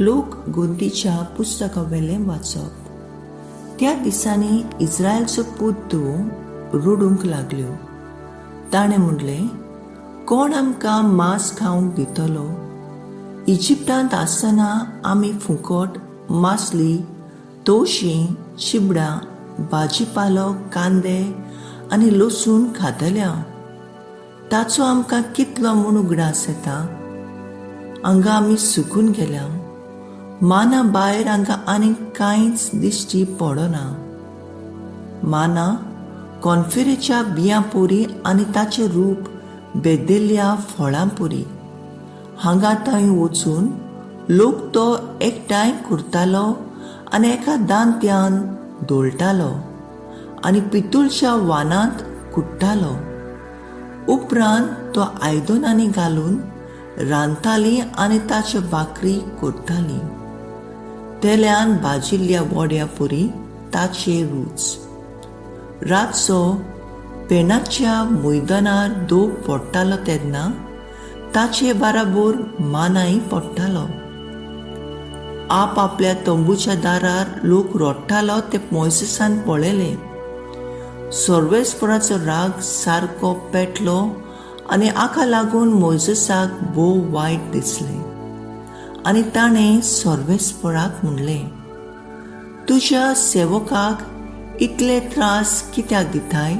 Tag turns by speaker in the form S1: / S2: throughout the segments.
S1: लोक गोंदीच्या पुस्तकावेलें वाचप. त्या दिसांनी इस्रायलचो पूत तूं रडूंक लागल्यो. ताणें म्हणलें, कोण आमकां मांस खावंक दितलो? इजिप्तांत आसतना आमी फुकट मासली, तवशीं, चिबडां, भाजी पालो, कांदे आनी लसूण खातल्या. ताचो आमकां कितलो म्हूण उगडास येता. हांगा आमी सुकून गेल्या. माना भायर हांगा आनीक कांयच दिश्टी पडना. माना कॉन्फिरेच्या बियां पोरी आनी ताचें रूप बेदिल्ल्या फळां पुरी. हांगा थंय वचून लोक तो एकठांय करतालो आनी एका दांत्यान दळटालो आनी पितूळच्या वानांत कुट्टालो. उपरांत तो आयदनांनी घालून रांदताली आनी ताच्यो भाकरी करताली. तेल्यान भाजिल्ल्या वड्या पुरी ताचे रूच. रातचो पेणाच्या मैदानार दो पडटालो तेन्ना ताचे बाराबोर मानाय पडटालो. आप आपल्या तंबूच्या दारार लोक रडटालो ते मोयसेसान पळयलें. सर्वेस्पराचो राग सारको पेटलो आनी हाका लागून मोयजेसाक भोव वायट दिसलें आनी ताणें सर्वेस्पराक म्हणलें, तुज्या सेवकाक इतले त्रास कित्याक दिताय?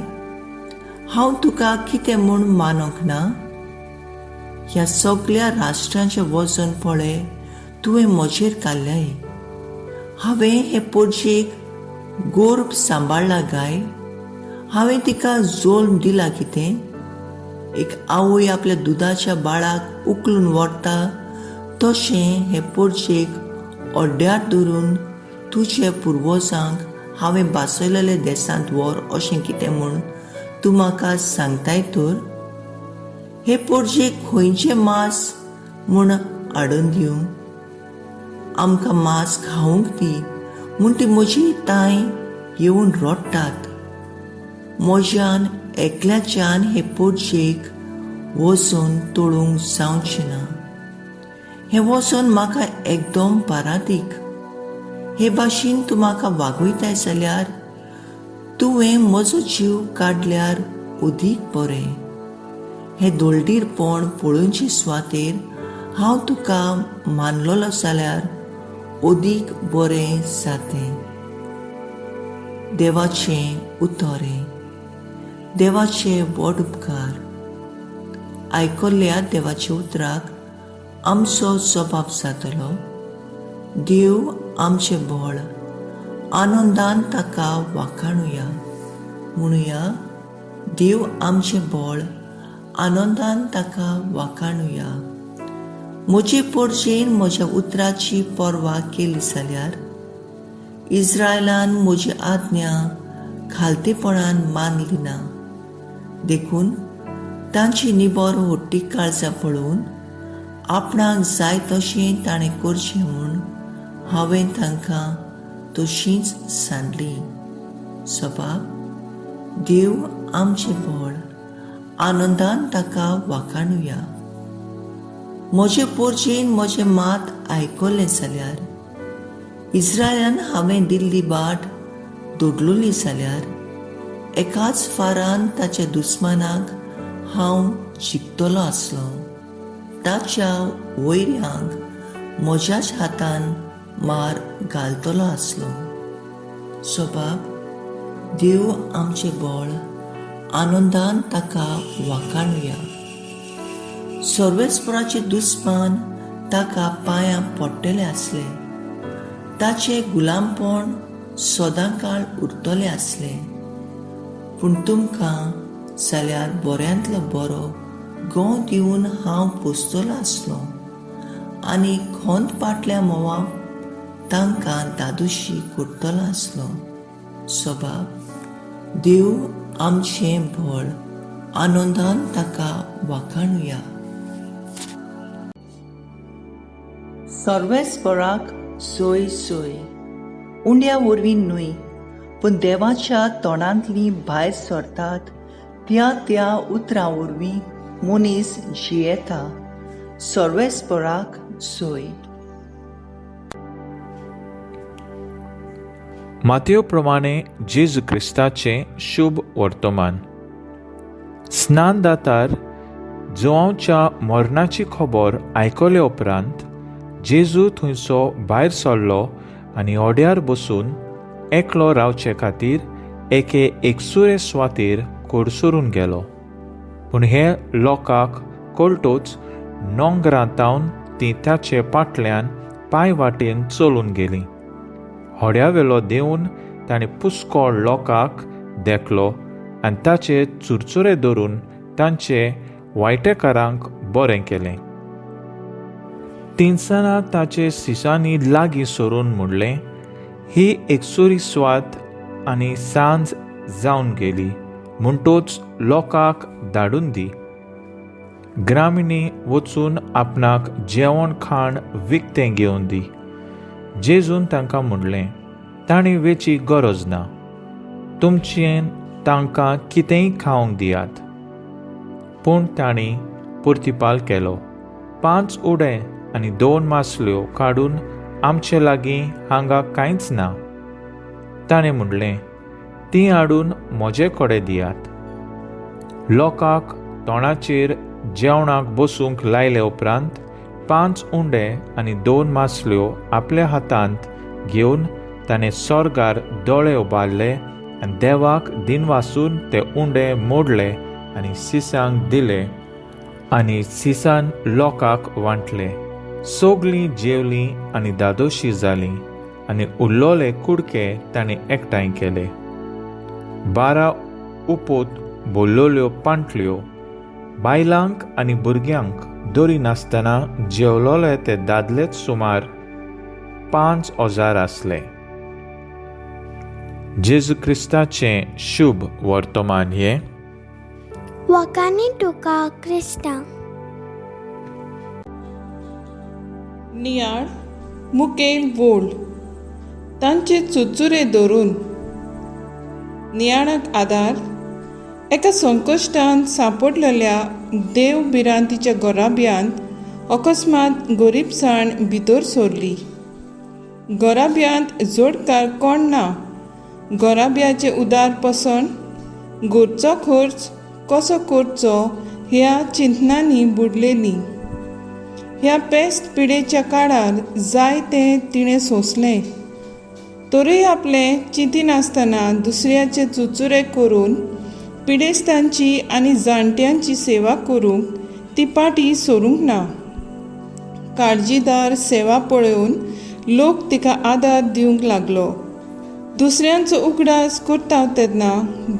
S1: हांव तुका कितें म्हूण मानूंक ना? ह्या सगल्या राष्ट्रांचें वजन पळय तुवें म्हजेर घाल्लें. हांवें हे पोरजेक गोर्भ सांबाळ्ळा गाय? हांवें तिका जोल्म दिला कितें? एक आवय आपल्या दुदाच्या बाळाक उखलून व्हरता तशें हे पोरजेक अड्ड्यार धरून तुजे पुर्वजांक हांवें भासयलेल्या देसांत व्हर अशें कितें म्हूण तूं म्हाका सांगताय तर? हे पोरजेक खंयचें मांस म्हूण हाडून दिवं? आमकां मांस खावंक दी म्हूण ती म्हजी तांय येवन रडटात. म्हज्यान एकल्याच्यान हे पोरजेक वचून तोडूंक जावचें ना. हें वचोन म्हाका एकदम पारादीक. हे भाशेन तूं म्हाका वागयताय जाल्यार तुवें म्हजो जीव काडल्यार अदीक बरें. हें दळडीरपण पळोवचे सुवातेर हांव तुका मानलोलो जाल्यार अदीक बरें जातें. देवाचें उतर हें. देवाचे व्हड उपकार. आयकल्ल्या देवाच्या उतराक आमचो जबाब जातलो. देव आमचें बळ, आनंदान ताका वाखाणुया. म्हणुया, देव आमचें बळ, आनंदान ताका वाखाणुया. म्हजे पोरजेन म्हज्या उतराची पर्वा केली जाल्यार, इस्रायलान म्हजी आज्ञा खालतेपणान मानली ना, देखून तांची निबर हट्टी काळजां पळोवन आपणाक जाय तशें ताणें करचें म्हूण हांवें तांकां तशींच सांडली. सबाब, देव आमचें बळ, आनंदान ताका वाखाणुया. म्हजे पोरजेन म्हजें मात आयकलें जाल्यार, इस्रायलान हांवें दिल्ली वाट दोडलोली जाल्यार, एकाच फारान ताच्या दुस्मानाक हांव जिखतलो आसलो. ताच्या वैऱ्यांक म्हज्याच हातान मार घालतलो आसलो. सबाब, देव आमचें बळ, आनंदान ताका वाखाणुया. सर्वेस्पराचे दुस्मान ताका पांयां पडटले आसले. ताचें गुलामपण सदांकाळ उरतलें आसलें. पूण तुमकां जाल्यार बऱ्यांतलो बरो गोंव दिवन हांव पोसतलो आसलो आनी खंत पाटल्या म्होंवा तांकां दादोशी करतलो आसलो. सबाब, देव आमचें बळ, आनंदान ताका वाखाणुया. सर्वेस्पराक सोय सोय. उंड्या वरवीं न्हय, पूण देवाच्या तोंडांतलीं भायर सरतात त्या त्या उतरां वरवीं मनीस जियेता. सर्वेस्पराक सोय.
S2: मातयो प्रमाणे जेजू क्रिस्ताचें शुभ वर्तमान. स्नानदातार जुवांवच्या मरणाची खबर आयकले उपरांत जेजू थंयचो भायर सरलो आनी होड्यार बसून एकलो रावचे खातीर एके एकसुरे सुवातेर कडसरून गेलो. पूण हे लोकांक कळटोच नोंगरांतावन ती ताचे फाटल्यान पांय वाटेन चलून गेली. होड्यावेलो देंवून ताणें पुस्कोळ लोकांक देखलो आनी ताचे चुरचुरे धरून तांचे वायटेकारांक बरें केलें. तिनसना ताचे सिसांनी लागीं सरून म्हणलें, ही एकसुरी स्वात आनी सांज जावन गेली म्हणटोच लोकांक धाडून दी. ग्रामिणी वचून आपणाक जेवण खाण विकतें घेवन दी. जेजून तांकां म्हणलें, तांणी वेची गरज ना, तुमचें तांकां कितेंय खावंक दियात. पूण तांणी पुर्तिपाल केलो, 5 उडे आनी 2 मासल्यो काडून आमचे लागीं हांगा कांयच ना. ताणें म्हणलें, तीं हाडून म्हजे कडेन दियात. लोकांक तोंडाचेर जेवणाक बसूंक लायले उपरांत 5 उंडे आनी 2 मासल्यो आपल्या हातांत घेवन ताणें सोर्गार दोळे उबारले आनी देवाक दिनवासून ते उंडे मोडले आनी सिसांक दिले आनी सिसान लोकांक वांटले. सगळीं जेवलीं आनी दादोशी जालीं आनी उरलोले कुडके ताणें एकठांय केले. 12 उपोत भरलेल्यो पांटल्यो. बायलांक आनी भुरग्यांक दरिनासतना जेवलोले ते दादलेच सुमार 5000 आसले. जेजू क्रिस्ताचें शुभ वर्तमान हें.
S3: वकानी तुका क्रिस्ता.
S4: नियाळ मुखेल वोल्ड तांचे चुचुरे धरून नियाळाक आदार एका संकश्टान सांपडलेल्या देव भिरांतीच्या गोराब्यांत अकस्मात गरीबसाण भितर सरली. गोराब्यांत जोडकार कोण ना. गोराब्याचें उदार पसण घरचो खर्च कसो करचो ह्या चिंतनांनी बुडलेली. ह्या पेस्त पिडेच्या काळार जाय तें तिणें सोंसलें. तरूय आपलें चिंतिनासतना दुसऱ्याचे चुचुरे करून पिडेस्तांची आनी जाणट्यांची सेवा करूंक ती पाटी सरूंक ना. काळजीदार सेवा पळोवन लोक तिका आदार दिवंक लागलो. दुसऱ्यांचो उगडास करता तेन्ना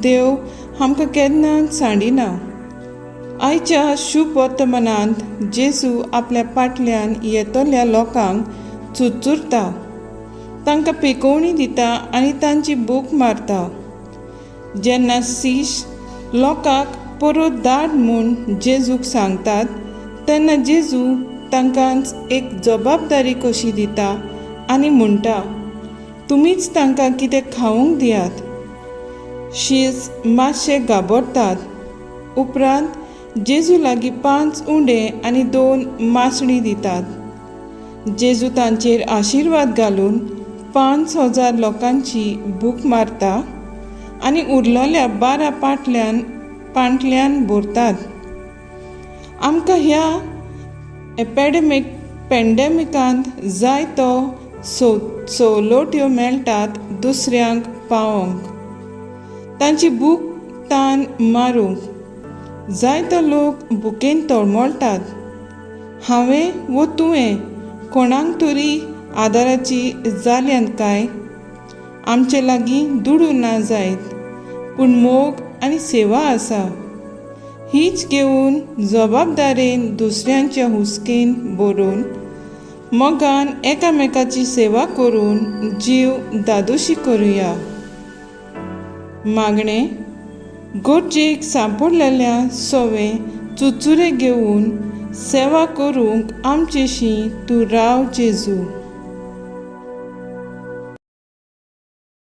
S4: देव आमकां केन्नाच सांडिना. आयच्या शुभ वर्तमानांत जेजू आपल्या पाटल्यान येतल्या लोकांक चुरचुरता, तांकां पेकोवणी दिता आनी तांची भूक मारता. जेन्ना शीश लोकांक परत धाड म्हूण जेजूक सांगतात तेन्ना जेजू तांकां एक जबाबदारी कशी दिता आनी म्हणटा, तुमीच तांकां कितें खावंक दियात. शीस मातशे घाबरतात. उपरांत जेजू लागीं 5 उंडे आनी 2 मासणी दितात. जेजू तांचेर आशिर्वाद घालून 5000 लोकांची भूक मारता आनी उरलेल्या 12 पांटल्यान भरतात. आमकां ह्या एपॅडेमीक पेंडेमिकांत जाय तो सवलत्यो मेळटात दुसऱ्यांक पावोवंक, तांची भूक तान मारूंक. जायतो लोक भुकेन तळमळटात. हांवें वो तुवें कोणाक तरी आदाराची जाल्यान काय? आमचे लागीं दुडू ना जायत, पूण मोग आनी सेवा आसा. हीच घेवन जबाबदारेन दुसऱ्यांच्या हुस्केन बरोवन मोगान एकामेकाची सेवा करून जीव दादोशी करुया. मागणें गरजेक सांपडलेल्या सवे चुचुरे घेवन सेवा करूंक आमचेशी तूं राव जेजू.